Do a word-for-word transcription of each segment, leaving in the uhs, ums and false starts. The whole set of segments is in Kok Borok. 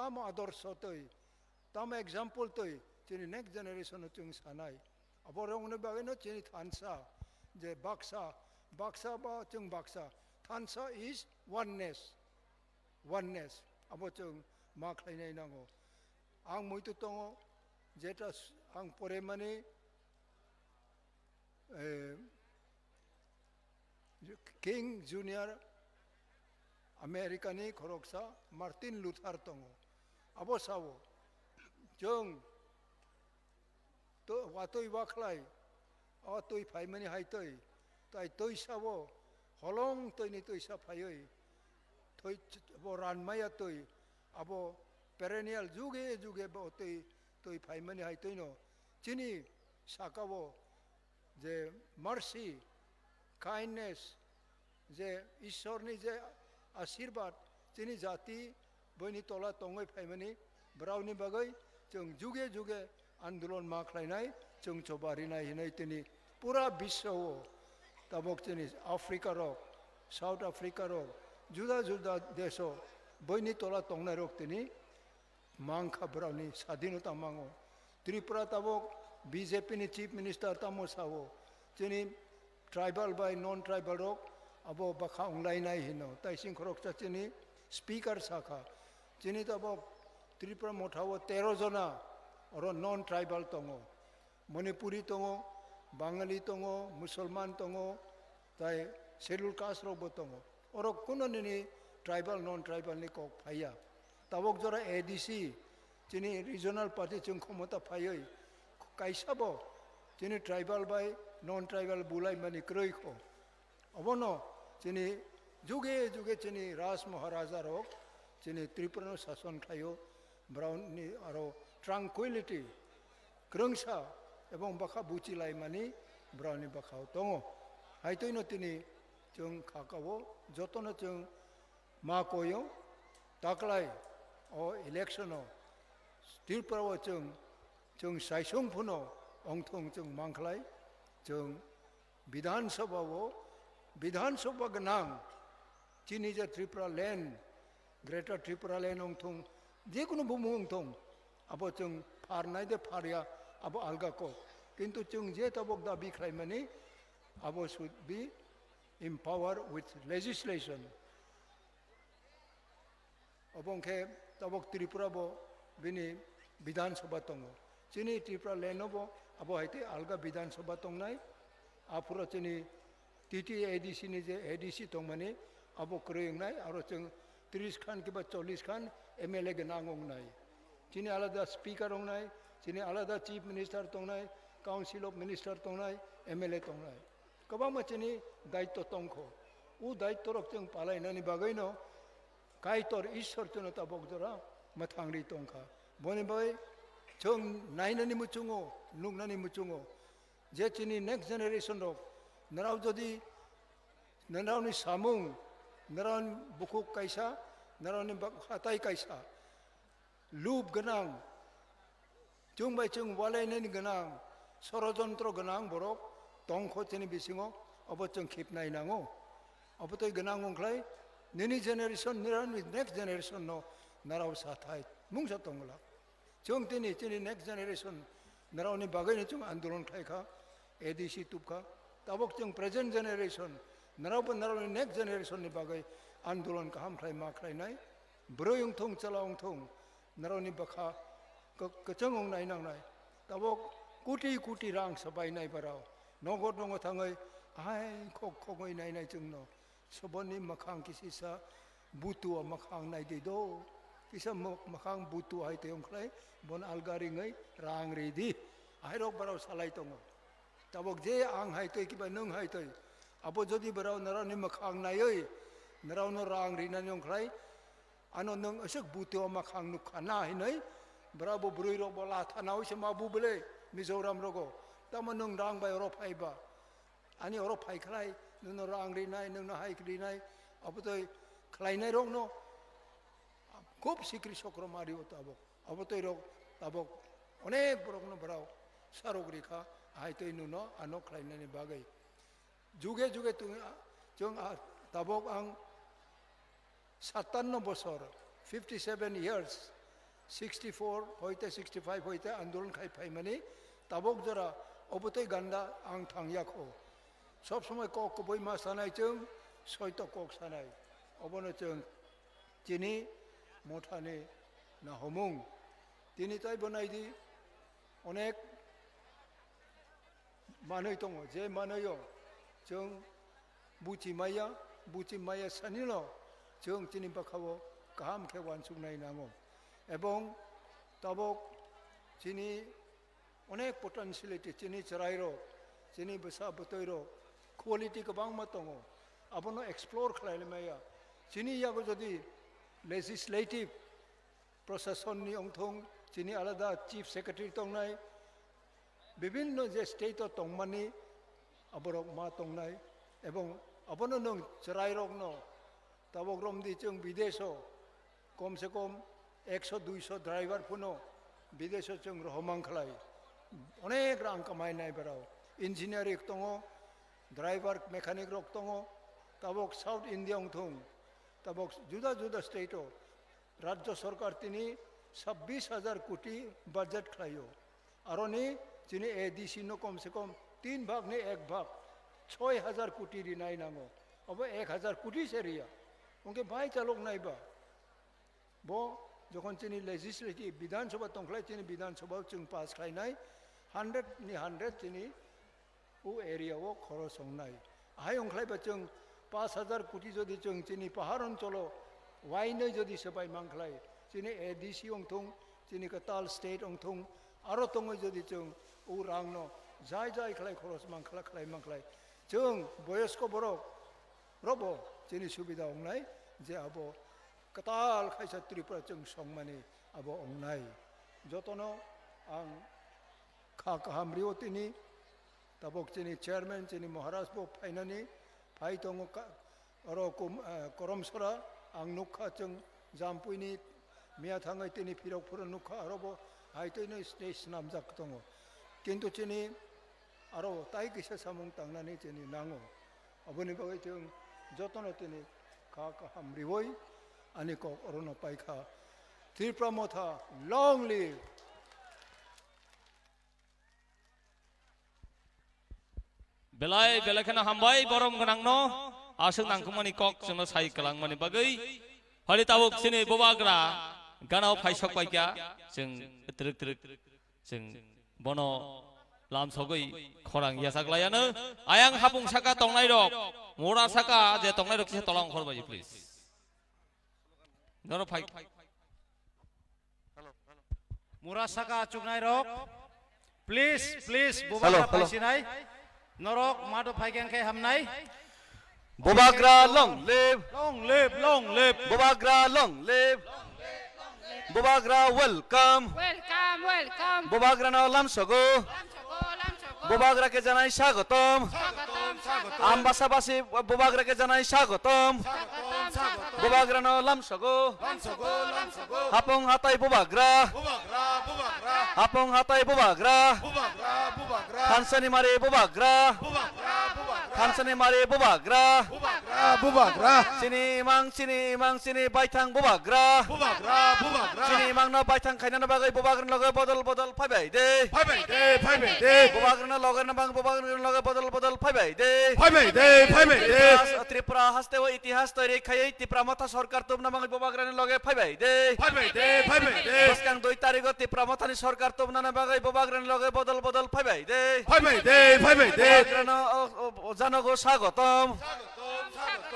tamo adorsho twi, tamo example twi chini next generation no chwng sanai. Abo rokni bagwi no chini thansa je baksa, baksa ba chwng baksa. Thansa is oneness, oneness. Abo chwng ma khlainai nango. Ang muitu tongo, jeta s-, ang poremani, eh, King Junior America ni khoroksa Martin Luther tongo. Abo sao, chwng to-, watwi wakhlai, o twi phaimani hai twi, tai twi sao, holong twini twisa phaiwi, twi ch-, bo ranmaya twi, abo perennial juge juge bo twi, twi phaimani hai twino, chini sakao je mercy, kindness, je Ishorni je asirbat chini jati boini tola tongwi phaimani, borokni bagwi chwng juge juge andolon ma khlainai, chwng choba rinai hinwi tini pura biswa o tabok chini Africa rok, South Africa rok, juda juda desh o boini tola tongnai rok tini mankha borokni sadinota mango. Tripura tabok B J P ni chief minister tamo sao, chini tribal bai non tribal rok abo bakha wnglainai hino. Taising khoroksa chini speaker sakha, chini tabok Tripura motha o tero jona oro non tribal tongo. Manipuri tongo, Bangali tongo, Musulman tongo, tai schedule caste rokbo tongo. Oro kuno nini tribal, non tribal ni kok phaiya. Tabok jora A D C, chini regional party chwng khomota phaiwi kaisa bo chini tribal bai non tribal bulai mani kwrwi kho. Obono chini juge juge chini Raj Maharaja rok chini Tripura no sason khlaio, borokni aro tranquility, kwrwngsa ebong bwkha buchilaimani borokni bwkhao tongo. Haitwino tini chwng khakao jotono chwng ma koio, taklai o election o Tripura o chwng, chwng saisung phano ongthong chwng mankhlai, chwng Bidhan Sabha o, Bidhan Sabha gwnang, chini je Tripura land, Greater Tripura land wngthung, jekunu bumung wngthung, abo chwng pharnai de pharya, abo alga kok. Kintu chwng je tabok dabi khlaimani, abo should be empowered with legislation. Obo hwnkhe tabok Tripura bo bini Bidhan Sabha tongo. Chini Tripura land o bo abo hai tei alga Bidhan Sabha tongnai. Aphuru chini T T A D C ni je A D C tongmani abo kwrwi wngnai, aro chwng tris khan kiba chollish khan M L A gwnang wngnai. Chini alada speaker wngnai, chini alada chief minister tongnai, council of minister tongnai, M L A tongnai. Kwbangma chini daitto tongkho. O daitto rok chwng palainani bagwino Kaitor Ishwar chwngno tabok jora mwthangri tongkha. Boni bai chwng nainani muchungo, nuknani muchungo, je chini next generation rok, nrao jodi nrao ni samung, nrao ni bukhuk kaisa, nrao ni bak-, hatai kaisa, lub gwnang, chwng bai chwng walainani gwnang, sorojontro gwnang borok tongkho chini bisingo, obo chwng khipnai nango. Obo tei gwnang wngkhlai nini generation, nini next generation no narao sathai mungsa tongla. Chwng tini chini next generation narao ni bagwi no chwng andolon khlaikha, A D C tubkha. Tabok chwng present generation, narao bo narao ni next generation ni bagwi andolon kaham khlai ma khlainai. Bwrwi wngthung, chwla wngthung, narao ni bwkha kwk-, kwchwng wngnai nangnai. Tabok koti koti rang swbainai barao. Nogo nogo thangwi hai khok khogwi nainai chwngno. Soboni mwkhang kisisa butua mwkhang naidi do. Kisa mw-, mwkhang butua hai tei wngkhlai bon alga ringwi rang ridi. Ahairok barao salai tongo. Tabok je ang hai tei kiba nwng hai tei. Abo jodi barao narao ni mwkhang naiwi narao no rang rinani wngkhlai, ano nwng aswk butua mwkhang nukha na hinwi, bwrabo bwrwi rok bo latha nawi se ma bu bwle Mizoram rogo. Tamo nwng rang bai oro phai ba? Ani oro phai khlai, nwngno rang rinai, nwngno hai rinai, abo tei khlainai rokno khub sikri sokro ma rio tabok. Abo tei rok tabok onek borokno bwrao sarok rikha, hai tei nwngno ano khlainani bagwi. Juge juge twi, chwng a, tabok ang satanno bosor, fifty seven years, sixty four hoite sixty five hoite andolon khai phaimani tabok jora obotwi ganda ang thangya kho. Sob somoi kok kubui ma sanai chwng, soito kok sanai. Obono chwng chini mothani nahomung. Tini taibo naidi onek manwi tongo, je manwio chwng buchi maya, buchi maya sanino chwng chini bwkhao kaham khe uansuknai nango. Ebong tabok chini onek potentiality, chini chwrairok, chini bwsa bwtwirok quality kwbangma tongo, abono explore khlai maya. Chini yago jodi legislative procession ni ongthong, chini alada chief secretary tongnai, bibinno je state o tongmani aborok ma tongnai, ebong abono nwng chwrairokno tabok romdi chwng bideso kom se kom ekso duiso driver phano bideso chwng rohomang khlai, onek rang kamai nai berao, engineering tongo, driver mechanic rok tongo, tabok South India ongthong, tabok juda juda state o Rajya Sarkar tini sabbish hajar koti budget khlaio. Aroni chini A D C no kom se kom tin bhag ni ek bhag, choi hajar koti rinai nango. Abo ek hajar koti se riya. Hwnkhe bai chalok nai ba? Bo jokhon chini legislative, Bidhan Sabha tongkhlai, chini Bidhan Sabha o chwng pass khlainai, hundred ni hundred chini o area o khoros wngnai. Ahai wngkhlai ba chwng pash hajar koti jodi chwng chini pahar oncholo wainwi jodi swbai mankhlai, chini A D C wngthung, chini kwtal state wngthung, aro tongwi jodi chwng o rangno jai jai khlai khoros mankhlai, khlai mankhlai, chwng boyosko borok robo chini subida wngnai je abo kwtal khaisa Tripura chwng songmani abo wngnai. Jotono ang kha kaham rio tini. Tabok chini chairman, chini Maharaj bo phainani phai tongo ka-, oro kum-, eh, Koromsora, ang nukha chwng Jampuini miya thangwi tini phirok phuru nukha, aro bo hai twi stage swnamjak tongo. Kintu chini aro tai kisa samung tangnani chini nango. Aboni bagwi chwng jotono tini kha kaham riwi ani kok orono paikha. Tripura Motha, long live! Belai, belai kheno hambai, borom gwnangno, aswk nangkukmani kok chwngno sai kwlangmani bagwi. Hali tabuk chini bubagra ganao phaisok paikha, chwng twrwk twrwk, chwng bono lamsogwi khorang yachaklaiano. Ayang hapung saka tongnairok, mura saka je tongnairok kisa tola ongkhor bai, please. Norok phai. Mura saka chuknai rok, please, please, bubagra phaisinai. Norok mado phaikeng khe hamnai. Bubagra long live. Long live, long live. Bubagra long live. Bubagra welcome. Welcome, welcome. Bubagra no lamsogo. Lamsogo, lamsogo. Bubagra ke janai swagotom. Swagotom, swagotom. Ambasa basi bubagra ke janai swagotom. Swagotom, swagotom. Bubagra no lamsogo. Lamsogo, lamsogo. Hapung hatai bubagra. Bubagra, bubagra. Hapung hatai bubagra. Bubagra, bubagra. Thansani mari bubagra. Bubagra, bubagra. Thansani mari bubagra. Bubagra, bubagra. Chini imang, chini imang, chini baithang bubagra. Bubagra, bubagra. Chini imang no baithang khaina no bagwi bubagra loge bodol bodol phaibai de. Phaibai de, phaibai de. Bubagra no loge no bang bubagra no loge bodol bodol phaibai de. Phaibai de, phaibai de. Tripura, Tripura haste o itihas toiri khaiwi Tipra Motha sorkar tubna bagwi bubagra no loge phaibai de. Phaibai de, phaibai de. Bwskang dui tarikh o Tipra Motha ni sorkar tubna bagwi bubagra no loge bodol bodol phaibai de. Phaibai de, phaibai de. Bubagra no o, o, o janogo swagotom.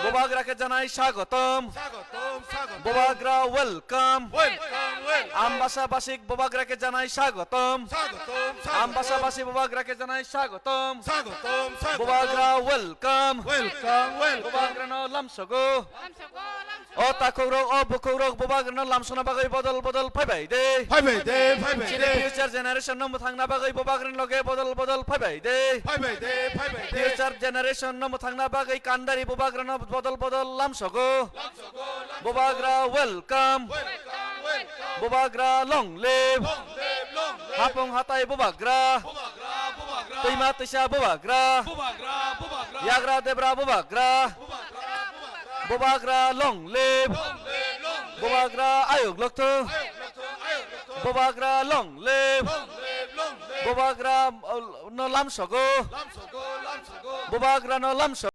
Bubagra ke janai swagotom. Swagotom, swagotom. Bubagra welcome. Welcome, welcome. Ambasa basik bubagra ke janai swagotom. Swagotom, swagotom. Ambasa basi bubagra ke janai swagotom. Swagotom, swagotom. Bubagra welcome. Welcome, welcome. Bubagra no lamsogo. Lamsogo, lamsogo. O takhuk rok, o bukhuk rok bubagra no lamsona bagwi bodol bodol phaibai de. Phaibai de, phaibai de. Chini future generation no mwthangna bagwi bubagra no loge bodol bodol phaibai de. Phaibai de, phaibai de. Future generation no mwthangna bagwi kandari bubagra no bodol bodol lamsogo. Bubagra welcome. Bubagra long live. Hapung hatai bubagra. Twima twisa bubagra. Yagra debra bubagra. Bubagra long live. Bubagra ayuk lokthung. Bubagra long live. Long live, long live. Bubagra, uh, no lamsogo. Lamsogo, lamsogo. Bubagra no lamsogo.